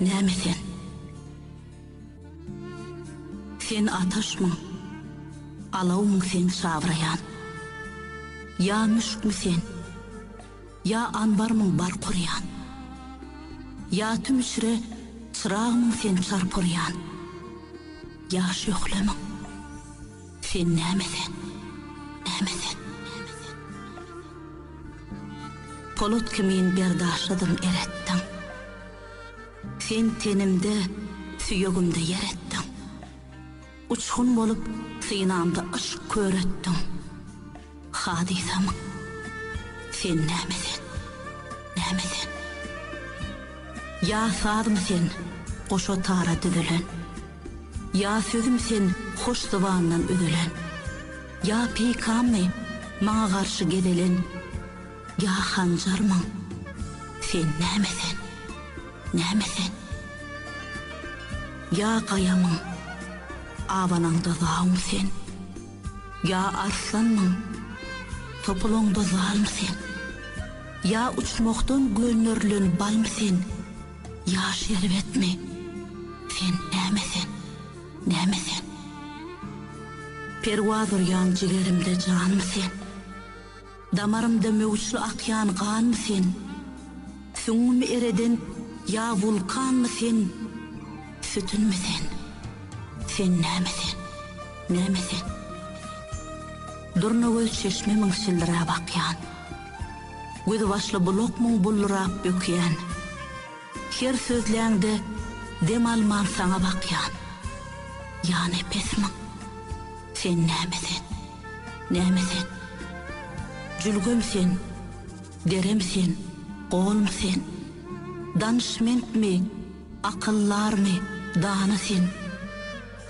Näme sen? Sen ataşmyň, alawmyň sen çabraýan? Ýa müşkmi sen, ýa anbarmyň bark urýan? Ýa tüm içre çyragmyň sen çarp urýan? Ýa şöhlemiň? Sen näme sen? Näme sen? Polat kimin berdaşlydym eretdiň. Sen tenimde, süýegimde ýer etdiň. Uçgun bolup synamda yşk köretdiň. Hadysamyň? Sen näme sen? Näme sen? Ýa sazmy sen, goşa tara düzülen? Ýa sözüm sen hoş zybandan üzülen? Ýa peýkammy maňa garşy gezelen? Ýa hanjarmyň? Sen näme sen? Näme sen? Ýa gaýamyň? Abanaňda zawmy sen? Ýa arslanmyň? Topulaňda zalmy sen? Ýa uçmahdan gönderilen balmy sen? Ýa şerbetmi? Sen näme sen? Näme sen? Perwaz urýan jigerimde janmy sen? Damarymda möwçli akýan ganmy sen? Süňňümi ereden ýa wulkanmy sen? Sütünmi sen? Sen näme sen? Näme sen? Durnagöz çeşmemiň şildiräp akýan. Gözbaşly bulakmyň buldurap bökýän. Her sözläňde dem alman saňa bakýan. Ýa nepesmiň? Sen näme sen? Näme sen? Jülgem sen, derem sen, golm sen. Danyşmentmi, akyldarmy, dana sen.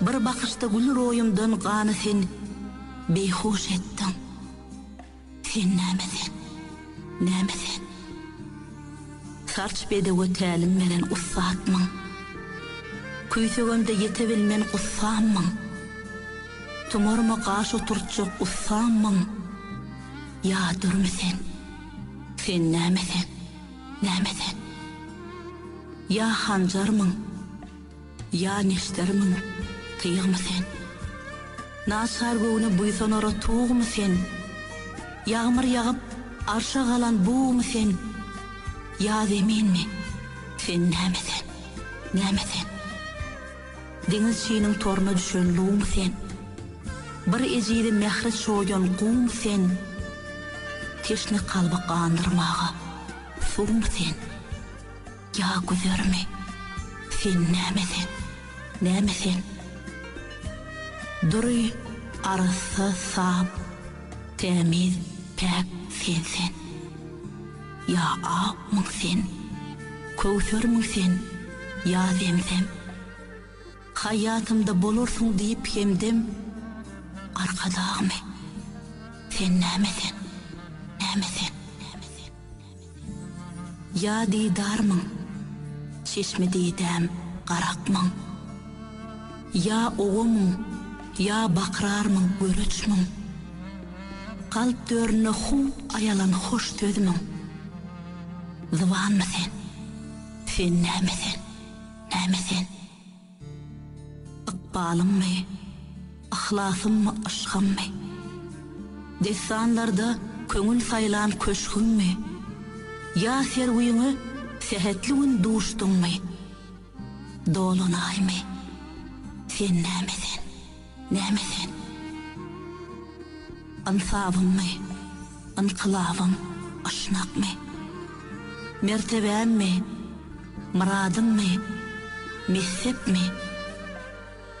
Bir bakyşda gül roýumdan gany sen beýhuş etdiň. Sen näme sen? Näme sen? Sarç bedewe tälim beren ussatmyň? Küýsegemde ýetebilmen gussammyň? Tumaryma gaş oturtjak ussammyň? Ýa dürmi sen? Sen näme sen? Näme sen? Ýa hanjarmyň? Ýa neştermiň, tygmy sen? Naçar göwne buýsanara tugmy sen? Ýagmyr ýagyp, arşa galan bugmy sen? Ýa zeminmi? Sen näme sen? Näme sen? Deňizçiniň toruna düşen luwmy sen? Bir ejizi mähre çoýan guwmy sen? Teşne kalby gandyrmaga suwmy sen? Ýa güzermi? Sen näme sen? Näme sen? Dury, arassa, sap, tämiz, päk sen sen. Ýa akmyň sen? Köwsermiň sen? Ýa zemzem? Haýatymda bolarsyň diýip hemdem, Arkadagmy? Sen näme sen? Näme sen? Ýa didarmyň, çeşme didäm garakmyň? Ýa owamyň, ýa bakrarmyň, göreçmiň? Kalp töründe hup aýalan hoş sözmüň? Zybanmy sen? Sen näme sen? Näme sen? Ykbalymmy, yhlasymmy, yşgymmy? Dessanlarda köňül saýlan köşgümmi? Ýa serwiňe sähetli gün duşduňmy? Dolan aýmy? Sen näme sen, näme sen? Ynsabymmy, ynkylabym, yşnakmy? Mertebämmi, myradymmy, messepmi?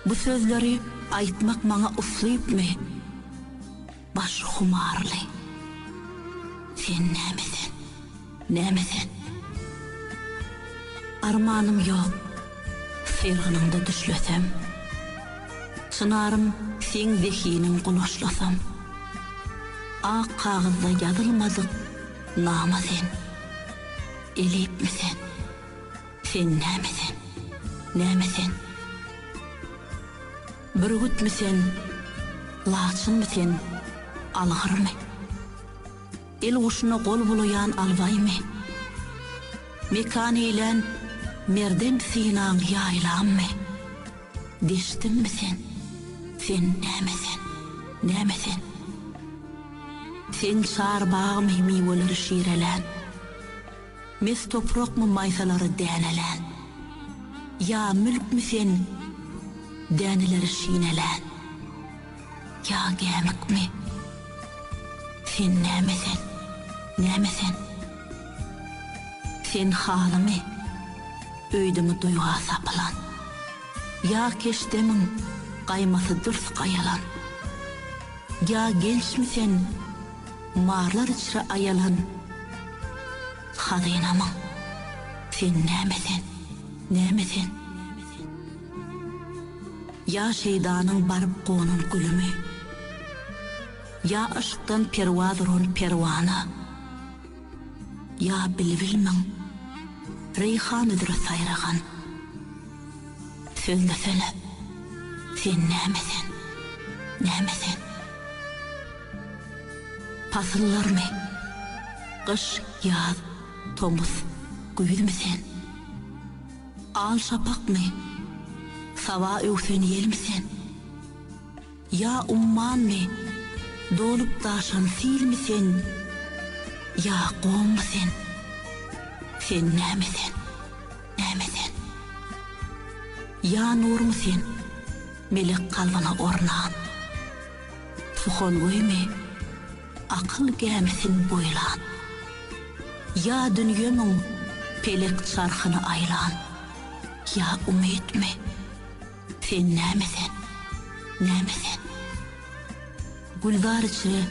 Bu sözleri aýtmak maňa uslypmy? Baş humarly. Sen näme sen? Näme sen? Armanym ýok, syrgynyňda düşlesem. Çynarym seň zehiniň gulaçlasam. Ak kagyzda ýazylmadyk nama sen. Elipmi sen? Sen näme sen? Näme sen? Bürgütmi sen? Laçynmy sen? Algyrmy? Elguşuna gol bulaýan albaýmy? Mekan eýlän. Merdem synaň ýaýlammy? Deşdimmi sen? Sen näme sen? Näme sen? Sen çar bagmy miweleri şirelän? Mes toprakmy maýsalary dänelän? Ýa mülkmi sen däneleri şinelän? Ýa gämikmi? Sen näme sen? Näme sen? Sen halymy öýdüňi duýga sapylan? Ýa keşdemiň gaýmasy dürs gaýalan? Ýa gençmi sen marlar içre aýalan? Hazynamyň? Sen näme sen? Näme sen? Ýa şeýdanyň baryp gonan gülümi? Ýa yşkdan perwaz uran perwana? Ýa bilbilmiň reýhan üzre saýragan? Sözlesene, sen näme sen, näme sen? Pasyllarmy, gyş, ýaz, tomus, güýzmi sen? Al şapakmy, saba öwsen ýelmi sen? Ýa ummanmy, dolup-daşan silmi sen, Ýa gommy sen? Sen näme sen, näme sen? Ýa nurmy sen, melek kalbyna ornan? Suhangöými, akyl gämisin boýlan? Ýa dünýemiň pelek çarhyny aýlan? Ýa umytmy? Sen näme sen? Näme sen? Gülzar içre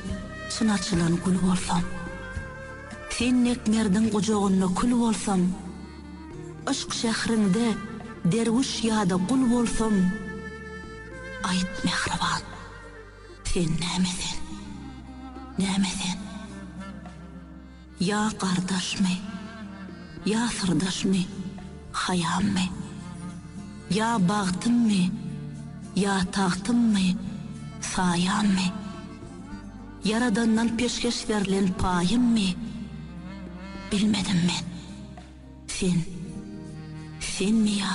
çyn açylan gül bolsam, Sen dek merdiň gujagynda kül bolsam, Yşk şähriňde derwüş ýa-da gul bolsam, Aýt mähriban, sen näme sen? Näme sen? Ýa gardaşmy, ýa syrdaşmy, haýammy? Ýa bagtymmy, ýa tagtymmy, saýammy? Ýaradandan peşgeş berlen paýymmy? Bilmedim men. Sen, senmi ýa?